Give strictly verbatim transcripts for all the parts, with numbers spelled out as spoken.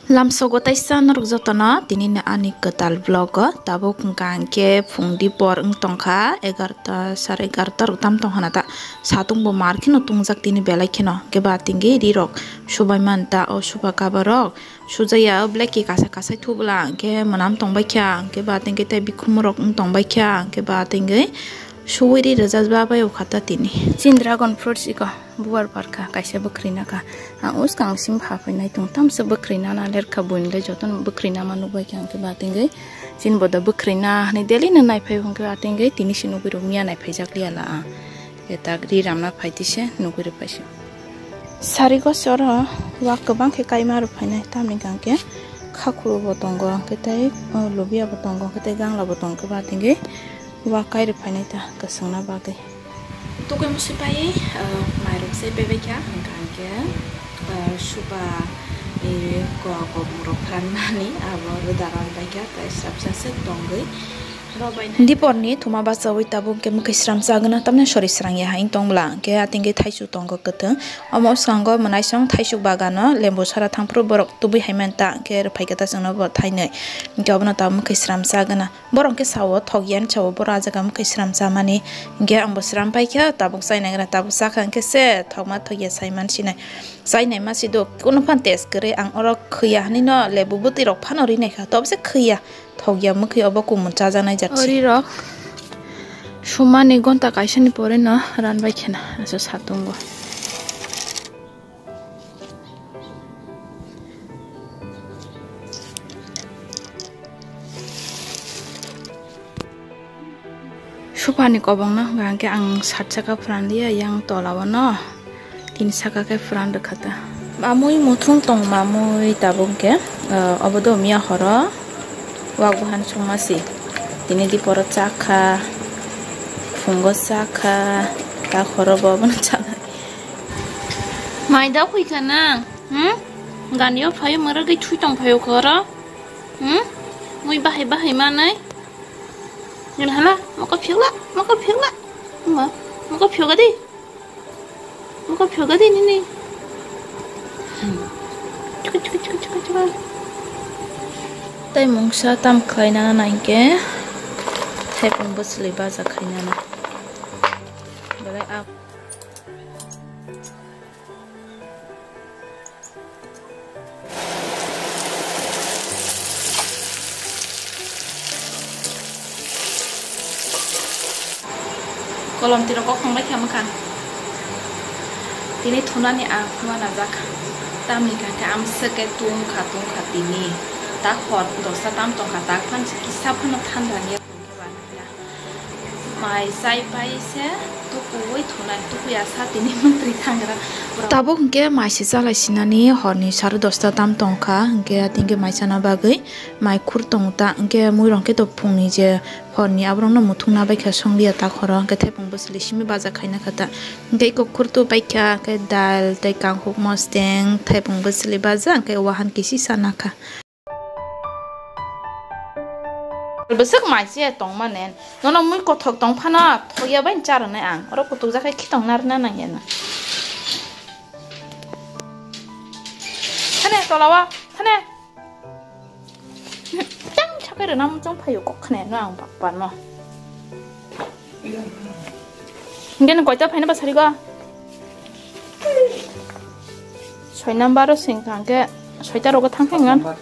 Lamsogo taisa norok jotono tini ni ani kwtal vlog o tabuk hwnkha hwnkhe phung dipor wng tongkha egarota sare egarota rok tam tongkha na ta satung bo mar kheno tungjak tini belai kheno hwnkhe ba tingwi ri rok subai man ta o suba kaba rok sujaya o black ke kasa kasai thubla hwnkhe mwnam tongbai kha hwnkhe ba tingwi tei bikhum rok wng tongbai kha hwnkhe ba tingwi suwi ri rwjak ba bai o kha ta tini. Chin dragon fruits iko. Bubar barkha kaisa bwkhwrwi nakha. Ang uskang simi pha phai nai tong tamsa bwkhwrwi nana lerkha buini le jotono bwkhwrwi nama nukbai kha hwnkhe ba tingwi chini boda bwkhwrwi na hinwi daily no naiphai hwnkhe ba tingwi tini se nugwi rw miya naiphai jak liya la ang. Etak ri ramna phai tise nugwi rw phaisio. Sari gose oro wak kwbang khe kaima rw phainai tamni hwnkhe khakhuru bo tongo hwnkhe tei lubia bo tongo hwnkhe tei gangla bo tongo hwnkhe ba tingwi wak kai rw phainai ta kwswngna bagwi. Tugui musi pai, eh, mairok se bebekya, hingka hingke, eh, suba, eh, ko-, kobong rok phan mani, abo roda ran baikya, tei sabsa se tongwi, robai nai. Diporni thuma bachawi tabuk hingke mwkhwi sram chagwna, tamni sori srang ya haing tong bwla, hingke atingke thaisu tongo kwthwng. Omo swkango mwnaisong thaisuk bagano lembu sara thangphuru borok tubui hai manta, hingke rwphai khe ta chwngno bo thainwi, hingke obono tabuk mwkhwi sram chagwna. Borok khe sao, thok ya hinwi sao, borok ah jaga mwkhwi sram chamani. Hinkhe ang bo sram paikha, tabuk chainai gra, tabuk chakha hinkhe se thokma thok ya saiman sinai. Chainai ma sido, kunu phan test kwrwi ang oro khwi ya hinwi no lebu bwtwi rok phano ri naikha, tobo se khwi ya, thok ya mwkhwi obo kumun chajaknai jak se. Ori rok sumani gonta kaisa ni pore no ran bai khena, asa satungo. Supani kobongno hwnkha hwnkhe ang sat saka phuran liya, yang tola o no tin saka khe phuran rwkha ta. Mamui muthung tong mamui tabuk hwnkhe, eh, obo do miya horo wak buhan songma si. Tini diporo chakha, phungo chakha, ta horo bo obono chanai. Mai da khuikha na, hmm? Ganio phaio mwrwgwi thui tong phaio khe oro, hmm? Mui bahai bahai manai. Nini hala, moko phiyokla, moko phiyokla. Ma, moko phiyoga di. Moko phiyoga di nini. Hmm. Chuka, chuka, chuka, chuka, chuka. Tai mungsa tam khlainana nangkhe, thaipung bwsli baja khainana. Belai ap. Kolom tiro kok thangbai kha mwkha. Tini thunani ang phuma najak. Tamni kha khe amswk khe tungkha tungkha tini. Ta hor dosta tam tongkha ta phan kisa phano thanda niya. Mai chai pai se tukuwi thunai, tukuya sa tini mantri thangra. Tabuk hwnkhe mai se chalai sinani horni sare dosta tam tongkha, hwnkhe atingkhe mai chana bagwi mai khur tongo ta, hwnkhe muirok khe to phungni je horni aborokno muthungna baikha songliya ta khoro, hwnkhe thepung bwsli simi baja khaina kha ta, hwnkhe eko khur tu baikha, hwnkhe dal tei kanghuk mosteng thepung bwsli baja, hwnkhe wahan kisi sana kha. Bwswk mai se tongmani, nono mui kothok tong phano thokya bai cha rwnai ang, oro kutuk jak khe khitong narwkna nangya na. Thane tola o, thane. Tang sakai rwna muchung phaio kok khne no ang bakpan no. Hingke nang koita phaina ba sarigo? Soi number o sing kha hingke soita rogo thang khe ngan. Sat number.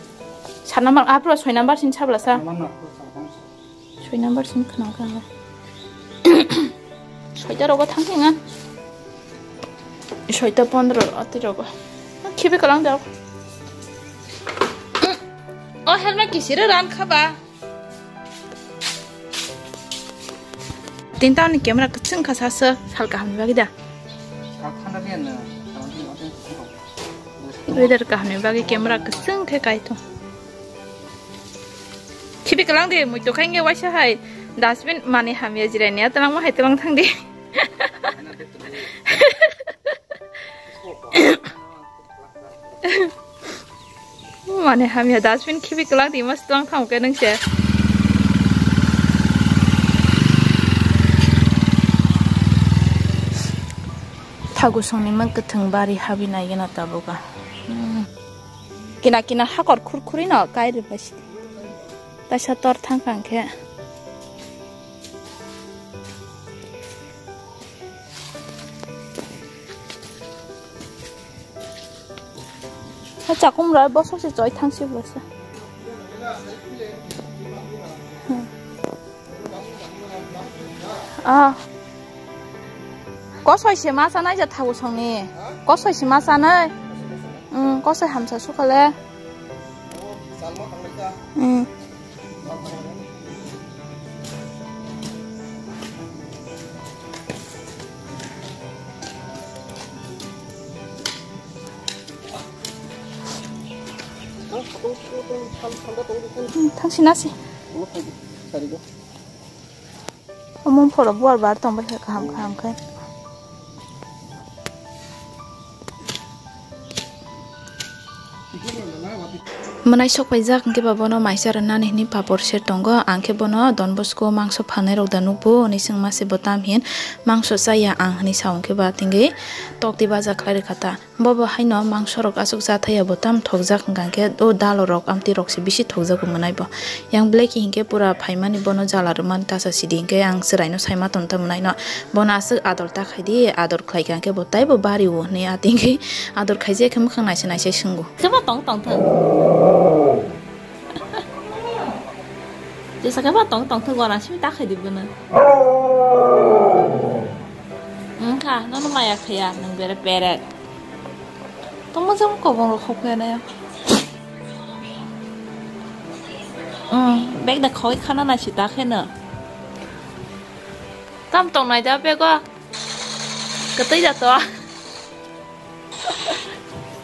Sat number, apro soi number sin sabla sa. Soi number sin khna kha. Soita rogo thang khe ngan. Soita pondro ati rogo. Khibi kalang dok. O helmet kisire ran khaba. Tinta ni camera kwchwng kha sasa sal kaham ni bagwi da. Weather kaham ni bagwi camera kwchwng khe kai thung. Khibi kalang de mui to khainge waisa hai dustbin mani hamya jirai ne talang ma hai talang thang de. Mane hamya dustbin khibi kwlak di mas twlang thang khe nung se. Thagu songni mang kwthwng bari habi nai gana tabuga. Hmm. Kina kina hakor khur khuri no kai ri bai si. Taisa tor thang kang khe. Ha chakum rai bosok se choi thang si bwsa. Hmm. Ah. Kosoi se ma chanai ja thago songni. Kosoi se ma chanai. Hmm, kosoi hamsa sukale. Hmm. Thangsi nasi. Omo phoro buar bar tong bai kha kaham kaham khe. Mwnai sok paijak hwnkhe ba bono maisa rwnani hwnwi papor ser tongo, ang khe bono Don Bosco mangso phalnai rok da nukbo hwnwi swngma se bo tam hin mangso chaya ang hwnwi sa hwnkhe ba tingwi tokti baja khlai rwkha ta. Bo bo haino mangso rok aswk cha thaya bo tam thokjak hwnkha khe o dalo rok amtwi rok se bisi thokjago mwnai bo. Yang Blacky hinkhe pura phaimani bono jala rwmani tasa sidi hinkhe ang chwraino saima tongta mwnaino. Bono aswk ador ta khaidi, ador khlaikha khe bo taibo bari o hwnwi a tingkhe ador khaijak khe mwkhang naisa naisai swngo. Kebo tong tong thung. Jesa khe ba tong tong thung gora simi ta khaidi bono. Wngkha nono maya khaya nang bere bere. Tongma jang kobong rok khok khe naya. Hmm, bag da khoi khana na sita khe no. Tam tong nai da bego. Katoi da to.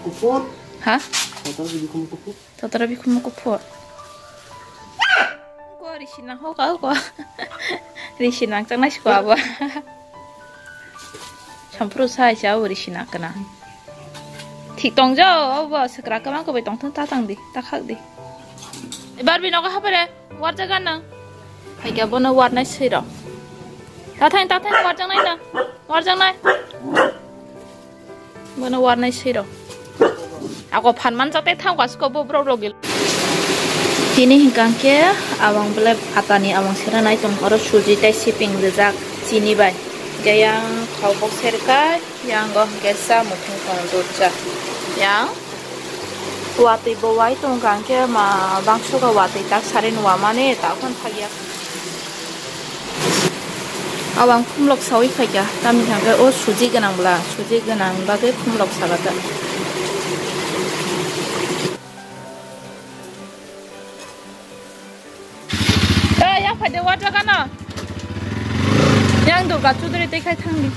Kupur. Ha? Kotor gidi kum kupur. Totoro bikhum kuphur. Ko risi nang ho ka ko. Risi nang chang nai siko abo. Sampru sai sa abo risi nang kana. Thik tong jo abo sekra kama ko bai tong thung ta tang di, ta khak di. Ebar bi nogo hapare, war jaga nang. Hai ga bono war nai siro. Ta thang, ta thang, war jang nai na. War jang nai. Bono warnai siro. Ako phan man chate thang kasko bo brok rok gil. Tini hinkang khe awang belai atani awang sera nai tong oro suji tai siping rijak chini bai. Khe yang khao kok serkai, yang go hingke sa muthung tong dutsa. Yang watwi bo wai tong kang khe ma bangso go watwi tak sari nuwa mani tak phano thagya. Awang khumlok sawi phaikha, tamni hwnkhe o suji gwnang bwla, suji gwnang bagwi khumlok sagata. Ei, yang phaide, o jaga no. Yang Durga Chudri tei khai thangdi.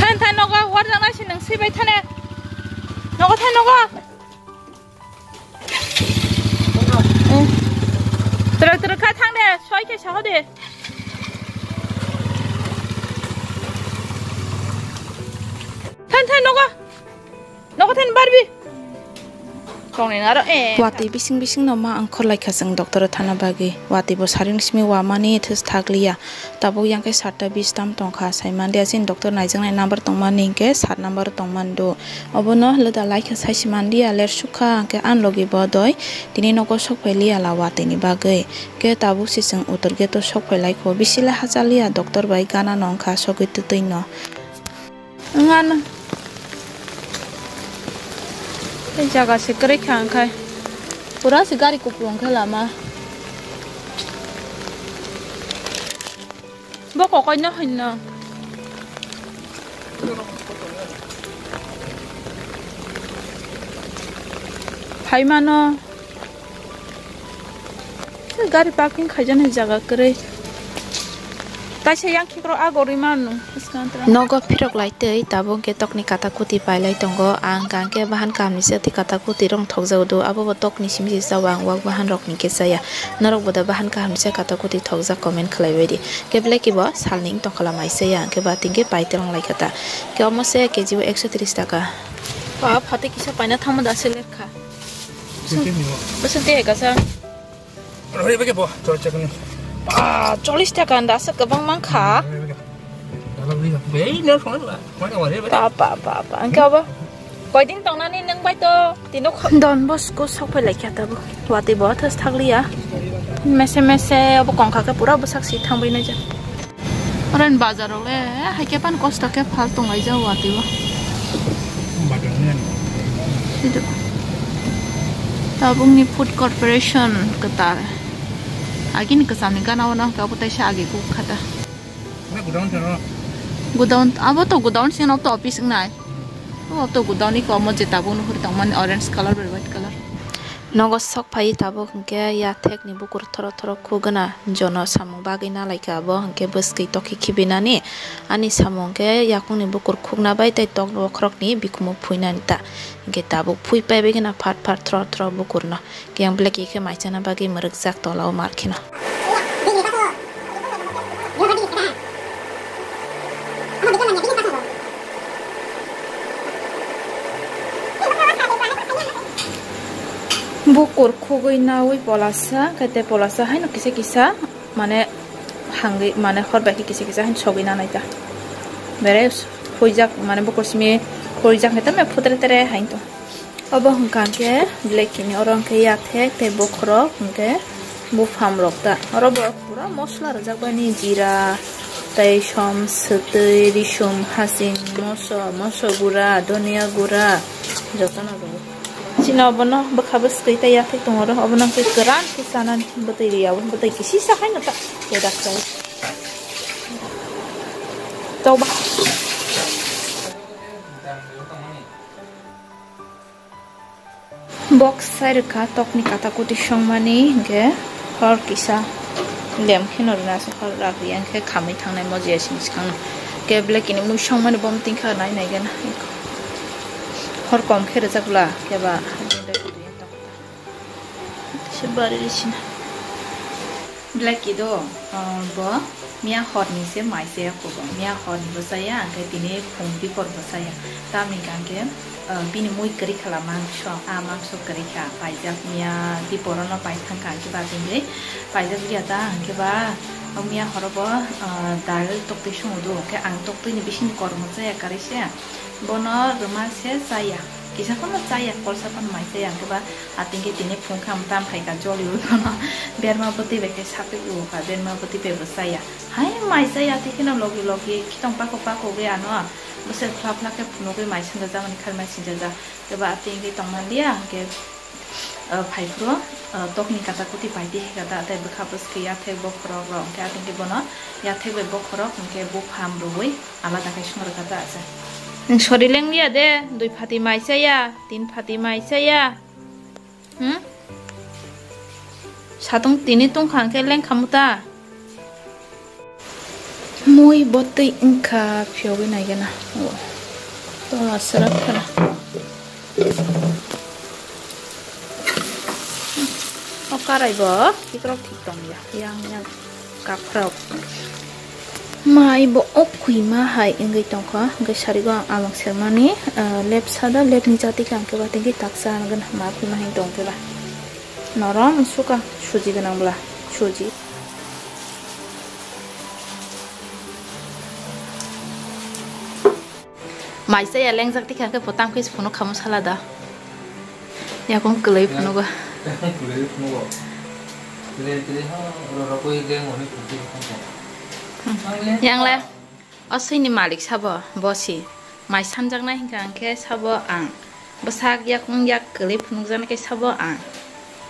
Than, than, nogo, o jaga no si nang sibai thane. Nogo, than, nogo. Twrwk twrwk kha thang de, soi khe saho de. Than than nogo. Nogo than Barbie. Tongni naro, eh. Watwi bising bising no ma ang khorlai kha chwng doctor o thana bagwi. Watwi bo saring simi wamani thus thakliya. Tabuk yang khe satta bis tam tongkha, sai manliya chini doctor naijaknai number tongmani hinkhe sat number tongmani do. Obono hwlwda laikha saisi manliya, lersukha, hinkhe ani logi bo doi tini nogo sokphailiya la watwini bagwi. Khe tabuk se chwng uttor gate o sokphailaikho, bisi le hachaliya doctor bai gana no wngkha sogwi twtwi no. Wngano. Tei jaga se kwrwi kha wngkhai. Pura se gari kupulung khe lama. Bo kokoi no hinno. Phaimano. Gari parking khaijaknai jaga kwrwi. Kaisa yang khikrok a gorwi mano. Nogo phirok lai tei tabuk hwnkhe tokni kata kuti pailai tongo. Ang hwnkhe bahan kahamni se tei kata kuti rok thokjago do. Abo bo tokni simi se chao, ang wak bahan rokni khe chaya. Norok bo da bahan kahamni se kata kuti thokjak comment khlaibai di. Khe belai kebo salni wng tongkha lama se ya, hwnkhe ba tini khe pai twlang lai kha ta. Khe omo se K G o ekso tris taka. Ba phatwi kisa paina thangma da se lerkha. Bwswng tei ekasa. Roi bege bo, chol chakni. Ba, chollish taka da se kwbang mankha. Ba, ba, ba, ba. Hwnkhe abo koidin tongnani nwng bai to tino kho-, Don Bosco sok phai lai kha tabuk. Watwi bo thas thakliya. Mese mese abo kongkha khe pura bwsak si thangbai nai jak. Oren bazar rok le hai khe pan kosto khe phal tong lai jak watwi bo. Sido. Tabukni Food Corporation kwtal. Agini kwchamni gana o no hwnkhe abo teisa agi kuk kha ta. Godown, abo to godown se, no to office wngnai. O to godown ni komo je tabuk nuhur tongmani orange colour bai white colour. Nogo sok phai tabuk hwnkhe yathek ni bukur thoro thoro khugwna jono samung bagwi nalaikha abo hwnkhe bwskwi tokhe khibinani ani samung hwnkhe yakung ni bukur khukna bai tei tok bokhorok ni bikumu phuinani ta hwnkhe tabuk phui paibai gana phat phat thoro thoro bukur no. Kiyang black khe mai chana bagwi mwrwkjak tola o mar kheno. Bukur khugwi nawi polasa, khe tei polasa haino kisa kisa, mane hangwi, mane hor bai khe kisa kisa haino sogwi nanai ta. Bere huijak, mane bukur simi huijak khe tamo phutre tere haino to. Obo hwnkha hwnkhe black kini oro hwnkhe yathek tei bokhorok hwnkhe buphang rok ta. Oro bo pura mosla rwjak bai ni jira tei som swtwi risum hasing moso moso gura donia gura jotono rwo. Chini obono bwkha bwswi tei yathek tongo oro obono hwnkhe kwran khe chanani bwtwi rwya o bwtwi kisisa haino ta kwrak khe. Chokba. Box sai rwkha tokni kata kuti songmani, hwnkhe hor kisa lem kheno rwna se hor rak riya, hwnkhe khamwi thangnai mojiya sini swkangno. Khe black kini mui songmani bo mwtwikha nai nai gana. Hor kom khe rwjak bwla khe ba. Se bari risina. Black Kid o, ah, bo miya horni se mai chaya kugo. Miya horni bo chaya, hwnkhe tini phung dipor bo chaya. Tamni hwnkhe, ah, bini mui kwrwi khala mangso, a mangso kwrwi kha. Paijak miya dipor no pai thang kha, hwnkhe ba bini paijak liya ta, hwnkhe ba o miya horo bo, ah, dal toktwi songo do, hwnkhe ang toktwi ni bisingni kormo chaya kwrwi se. Bono rwma se chaya. Kisa phano chaya, kolsa phano mai chaya, hwnkhe ba atwng khe tini phung kha mwtam phaikha joliui phano berma bwtwi bai khe sapik rwkha, berma bwtwi bai bo chaya. Hai mai chaya tei kheno logi logi khitong pako pako gwi ano bwswk phla phla khe phunugwi mai sinjajak mani kharmai sinjajak. Khe ba atwng khe tongman liya hwnkhe, ah, phai phuru, ah, tokni kata kuti pai twi kha da tei bwkha bwskhe yathek bokhorok rok hwnkhe atwng khe bono yathek bai bokhorok hwnkhe buphang rwui alada khe song rwkha da aswk. Nwng sori leng liya de, dui phati mai chaya, tin phati mai chaya. Hmm? Satung tini tungkha hwnkhe lengkha muta. Mui botwi wngkha phiyogwi naigena. O. Tola swrap khana. O karai bo tikrok thik tongya. Yang yang. Kaprok. Mai bo o kwima hai wngwi tongkha, hwnkhe sarigo ang along sermani, ah, left side o, left ni jati khe ang khe ba tengkhe taksa hwnwi ma kwima hai tongkhe ba. Norom wngsuka suji gwnang bwla, suji. Mai chaya lengjak tikha khe bo tamo khe se phunuk kha mwsalada. Yakung kwlwi phunugo. Yakung kwlwi phunugo. Kwlwi kwlwi ha, oro rokoi leng hwnwi phunukhe phunukgo. Yang le? O swini malik sabo, bosi. Mai sanjaknai hinkha hwnkhe sabo ang. Bwsak yakung yak kwlwi phunukjaknai khe sabo ang.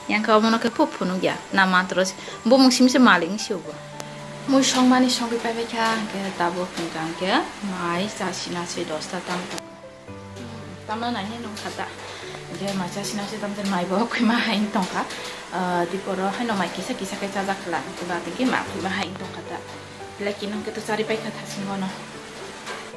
Yang khe omono khe phuk phunukya. Na mantro se, bumung simi se malik wng sio bo. Mui songmani songwi paibaikha, hwnkhe tabuk hwnkha hwnkhe mai chasina se dosta tam tong. Tamna nai nai nung khata. Hwnkhe mai chasina se tam, mai bo kwima hai wng tongkha. Ah, diporo haino mai kisa kisa khe chajak khwla. Hwnkhe ba tongkhe ma kwima hai wng tongkha ta. Belai khe nung khe to chari paikha thasingo no.